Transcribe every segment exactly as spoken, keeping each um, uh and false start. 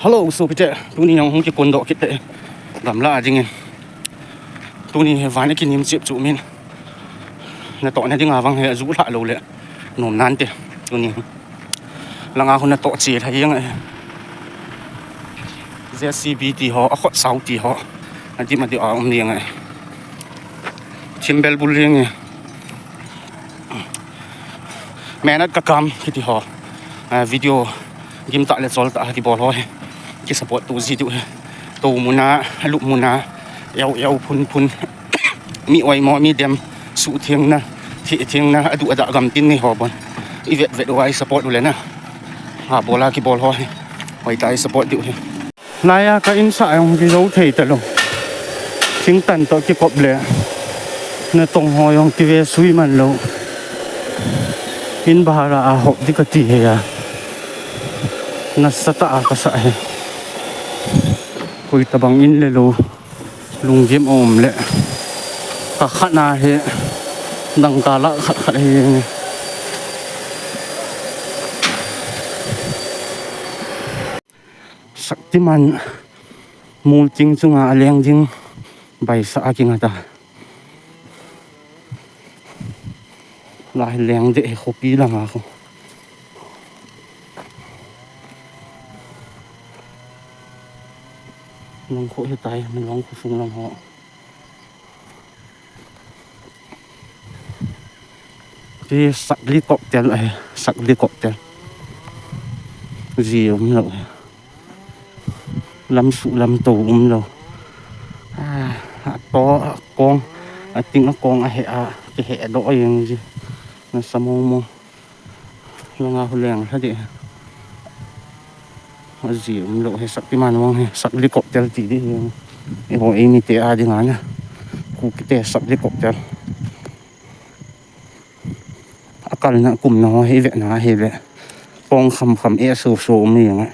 Hello, sopite, tuni jong hung kikon doh kit te. Gamla a dingin. Tuni hi van akinim chip chu min. Natoh na dinga vang hi aju lha lou le. Nom nante. Tuni. Langa khu natoh che lha jeng e. J C B ti ho, akhot sao ti ho. Adim adim a um jeng e. Thim bel bul jeng e. Mehnat ka kam kiti ho. Ah, video gim tah le chol tah kibol ho hi. Ki support tu ji diu hi. Tou muna, lup muna, eu eu phun phun. Mi oimo, mi dem, suhthengna, thehthengna, adu ada gam tin nei ho bon. I vet vet uva i support u le na. Abola kibol ho hi. Hoitah a i support diu hi. Laiya ka insah jong kijou thei talou. Thingtan toh kikop le. Natong ho jong kive sui man lou. In bahar a hop di kati hi a. Nasatah a kasah hi. Koi tabang in le lou. Lunggim um le. Ka khat na hi. Dangka la khat khat hi. Shaktiman mol ting chunga aleng ding baisa a kinga ta. Lai leng de khopi langa khu. Lang khu hitai, min lang khu sung lang ho. Ti sakli cocktail ahi, sakli cocktail. Ji um lou. Lamsuh lamtou um lou. Ah, ato, akong, ating akong ahe a, kihe doh jeng ji. Nasa mong mong. Langa khu leng lha de. Aji um lou hi Shaktiman vang hi, sakli cocktail ti di hi. Eiho eimi te a dinga na. Kukite sakli cocktail. Akalna kumna ho hi vetna hi ve. Pong kham kham e so so um ni nga.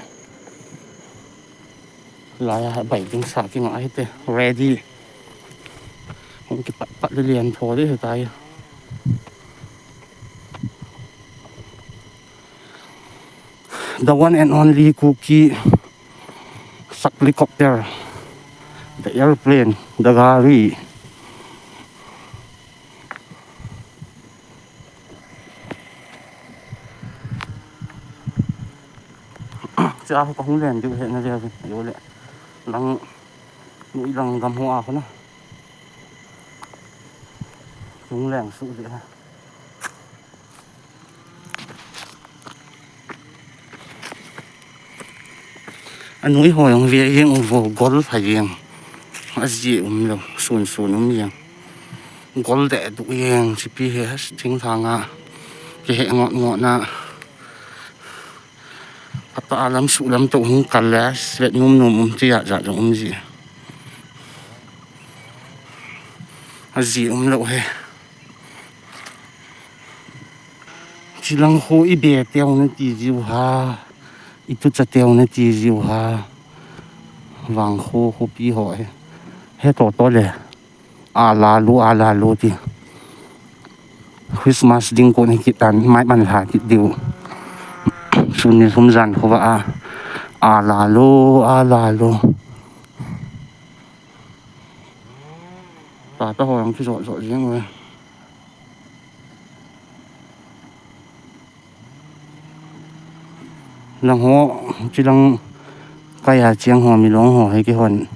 Laiya bai ding sa kinga hite. Ready. Hung kipat pat le lian pho de hitai. The one and only Kuki sakli cocktail, the airplane, the gari. Cha ho ka hung len diu he na le, yo le. Lang, nu i lang gam ho a khu na. Hung len su de ha. Anoi ho jong ve jeng uvo, gol pha jeng. Aji um lou, sun sun um jeng. Gol de du jeng, chipi he, thingthang a. Kihe ngot ngot na. Apa alam suh lam to hung kal le, svet num num um ti a ja jong um ji. Aji um lou he. Chilang khu i be teu na ti jiu ha, i tu cha teu na ti jiu ha. Vang khu, khu pi ho he. He to to le. A la lu, a la lu ti. Christmas ding ko ni kitan, mai man la kit diu. Sun ni sum jan khu va a. A la lu, a la lu. Tata ho jong kijot jot jeng uve. Lang ho, chilang kaiya chiang ho, milong ho, he kihon.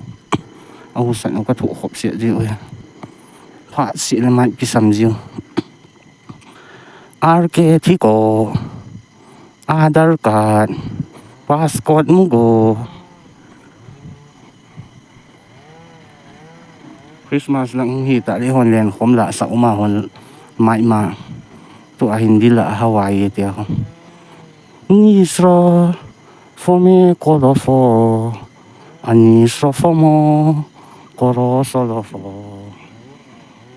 Ahusan u ka thu khop sia jiu he. Phat si le mai kisam jiu. R K thi ko. Aadhaar card. Passport mu go. Christmas lang hi ta le hon len khom la sa uma hon mai ma. Tu a Hindi la Hawaii te ho. Nisra fome kolo fo. Anisra fomo koro solo fo.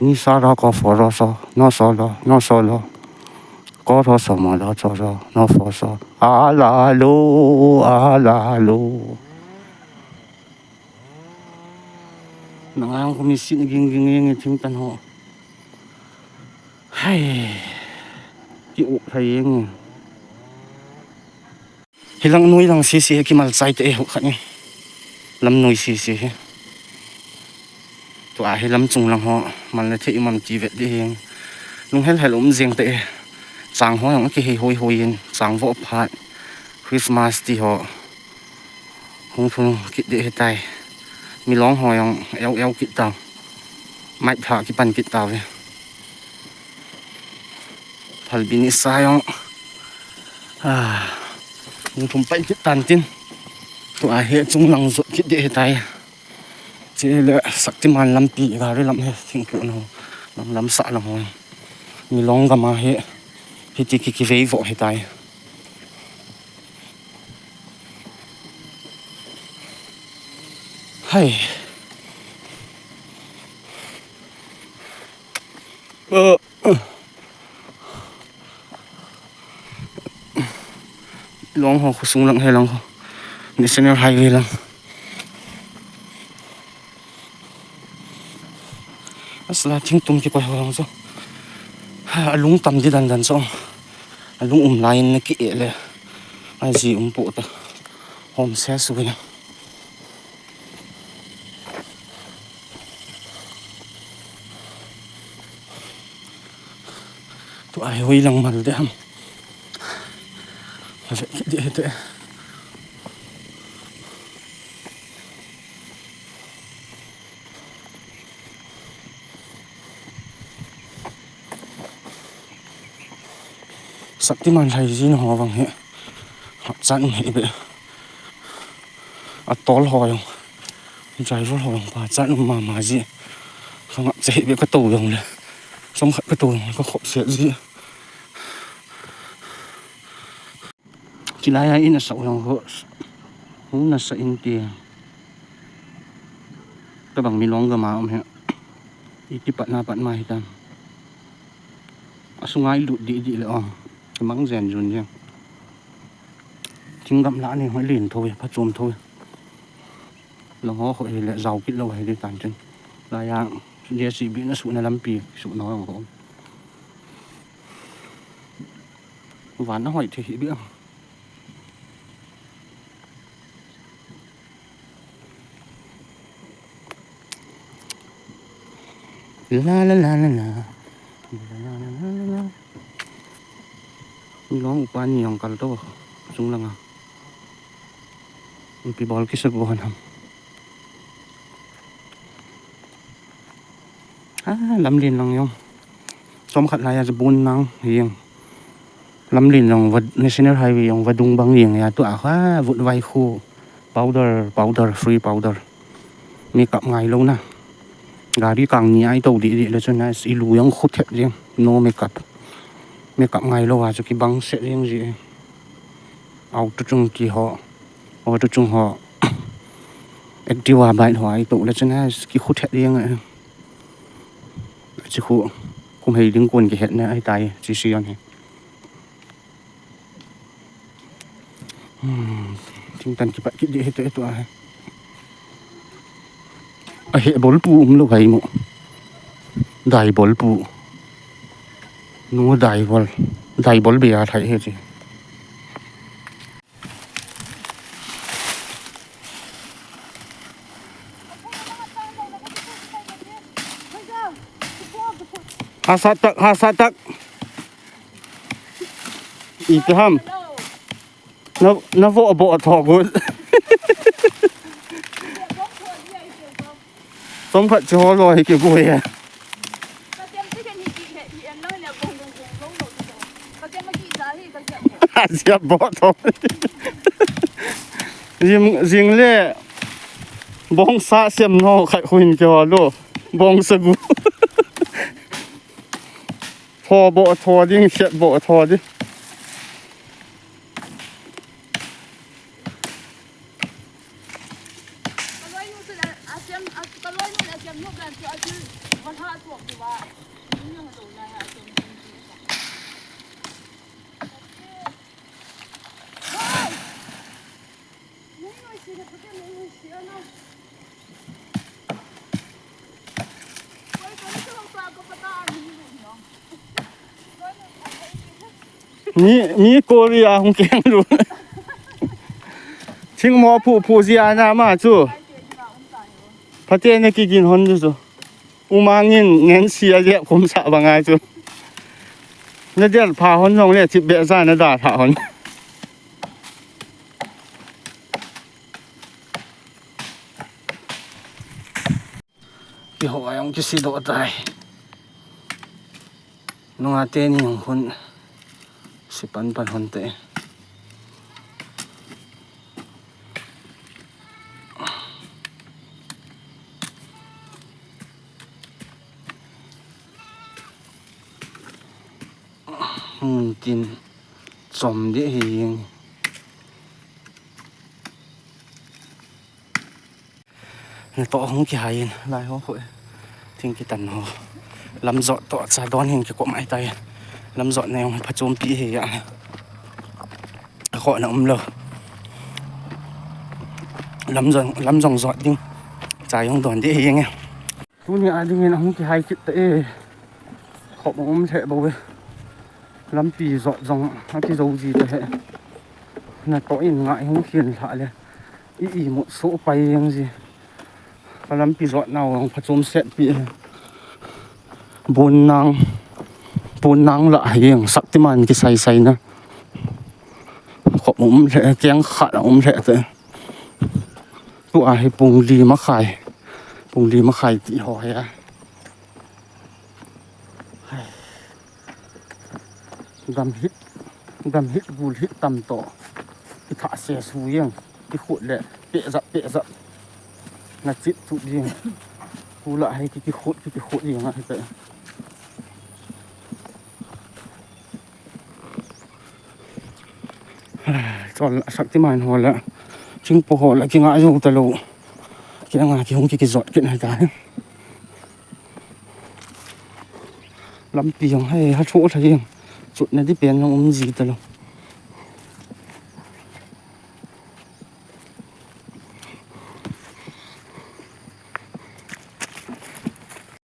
Nisara ko foro so no solo no solo. Koro so mo lo solo no fo so. Alalo alalo. Nang ang kumi sin ging ging ging thing tan ho. Hai. Ki u hai ging. Hilang noi lang sisi hi kimal chai te e ho khat ni. Lam noi sisi hi. Tua hi lam chung lang ho mal na thei um am ti vet di hi. Lung hel hel um jeng te e. Chang ho jong kihei hoi hoi in, chang vo phat. Christmas ti ho. Hung thung kit di hi tai. Milong ho jong eu eu kit tau. Mai pha kipan kit tau ve. Phalbi ni sa jong. Ah. Hung thum pai kit tan tin. Tua hi chung lang jot kit di hi tai. Chule Shaktiman lampi gari lam hi thingpu no. Lam lam sa lam ho. Milong gam a hi. Hiti ki kivei vo hi tai. Hai. Ơ. Long ho khosung lang he lang ho. National Highway lang. Asla thingtum kikoi ho lang so. Ha, alung tam di dan dan so. Alung um lai in na ki e le. Aji um po ta. Hom se su na. Tu ai hoi lang mal de ham. Ave kit di hite. Shaktiman lhai jin ho vang hi. Hapchan um hi be. Atol ho jong. Driver ho jong pachat um mama ji. Ka ngap che hi be ka to jong le. Som khat ka to jong le ka khop se ji. Chilai a in a sa u jong ho. Hu na sa in ti. Ka bang Milong gam a um hi. Iti pat na pat ma hi tam. Asunga i lut di di le o. Ka mang jen jun jeng. Thing gam la ni ho len tho e, phachom tho e. Long ho ho hi le jao kit lou hi di tan tin. La ya J C B na su na lampi su na ho. Van na hoi the hi bi. La la la la la. La la la la la la. Long upa ni jong kal to. Sung langa. Pi bol ki sa go han ham. Ah, lamlen lang jong. Som khat lai a jabun nang jeng. Lamlen jong va, National Highway jong vadung bang jeng a tu a kha vut vai khu. Powder, powder, free powder. Makeup ngai lou na. Gari kang ni ai to di di le chun a i lu jong khu thet jeng. No makeup. Makeup ngai lou a chu kibang set jeng ji. Auto chung ti ho. Auto chung ho. Activa bike ho ai to le chun a ki khu thet jeng a. Chi khu kum hei ding kon kihet na ahi tai, chi si jong hi. Hmm, thingtan kipat kit di hi te tu ahi. A he bol pu um lou hai mo. Dai bol pu. Nu dai bol. Dai bol be a thai he chi. Hasa tak, hasa tak. Iti ham. Na, na vo bo tho gu. Som khat chu ho lo hi ki gu he. Asia bo tho. Jing, jing le. Bong sa sem no khai khuin ke ho lo. Bong sa gu. Tho bo tho ding, khet bo tho ding. Mi, mi Korea hung keng lu. Thingmo phu phu jia na ma chu. Phate na kigin hon chu chu. Umang in ngen si a jep khum sa banga chu. Na del pha hon jong le thip be ja na da pha hon. Kiho ayong kisidoh tai. Nunga teni hung hun. Sipan pan hon te. Mun tin chom deh hi. Natoh hung kihai in, lai ho khu. Thing kitan ho. Lamjot toh cha don hin kikop mai tai. Lamjot na jong phachompi hi a. Khoh na umlou. Lamjong, lamjong jot ding. Cha jong don deh hi nge. Tuni a ding in ahung kihai kit ta e. Khop um lheh bou e. Lampi jot jong akijou ji ta he. Natoh in ngai hung khin lha le. I imut soh pai jeng ji. Ka lampi jot nau jong phachom set pi. Bon nang, bon nang la jeng Shaktiman kisai sai na. Khop um lheh, keng khat um lheh te. Tua hi pung li makhai. Pung li makhai ti ho hi a. Gam hit, gam hit, gul hit tam toh. Kitha se su jeng, kikhut le, peh jap, peh jap. Na chit chut jeng. Kula hai ki, kikhut, ki, kikhut jeng a hita. Chol Shaktiman ho la. Thingpo ho la, kinga jou talou. Kinga kihung ki, kijot kit hai ta. Lampi jong hei, ha tho tha jeng. Chutna di pen jong um ji talou.